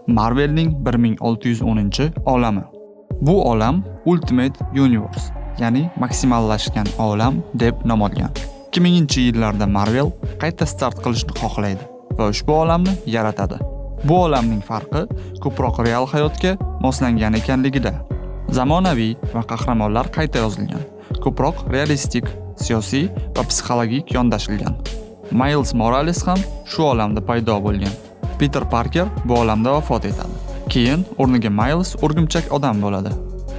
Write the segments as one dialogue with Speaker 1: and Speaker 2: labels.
Speaker 1: Marvelning 1610-olami. Bu olam Ultimate Universe, ya'ni maksimallashgan olam deb nom olgan. 2000-yillarda Marvel qayta start qilishni xohlaydi va ushbu olamni yaratadi. Bu olamning farqi ko'proq real hayotga moslangan ekanligida. Zamonaviy va qahramonlar qayta yozilgan, ko'proq realistik, siyosiy va psixologik yondashilgan. Miles Morales ham shu olamda paydo bo'lgan. Peter Parker bu olamda vafot etadi. Keyin o'rniga Miles o'rgimchak odam bo'ladi.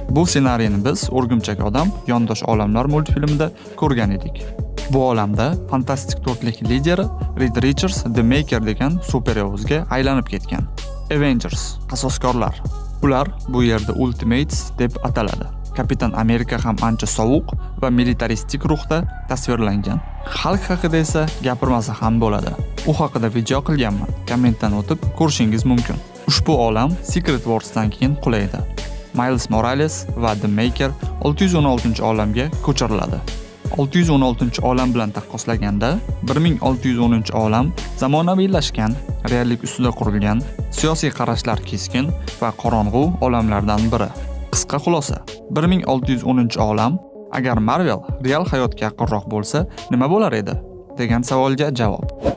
Speaker 1: Bu ssenariyni biz O'rgimchak odam yondosh olamlar multfilmida ko'rgan edik. Bu olamda Fantastik to'rtlik lideri Reed Richards The Maker degan super yovuzga aylanib ketgan. Avengers, qasoskorlar. Ular bu yerda Ultimates deb ataladi. Kapitan Amerika ham ancha sovuq va militaristik ruhda tasvirlangan. Hulk haqida esa gapirmasa ham bo'ladi. U haqida video qilganman. Kommentdan o'tib ko'rishingiz mumkin. Ushbu olam Secret Wars'dan keyin qulaydi. Miles Morales va The Maker 616-olamga ko'chiriladi. 616-olam bilan taqqoslaganda 1610-olam zamonaviylashgan, reallik ustida qurilgan, siyosiy qarashlar keskin va qorong'u olamlardan biri. Qisqa xulosa: 1610-olam agar Marvel real hayotga yaqinroq bo'lsa, nima bo'lar edi, degan savolga javob.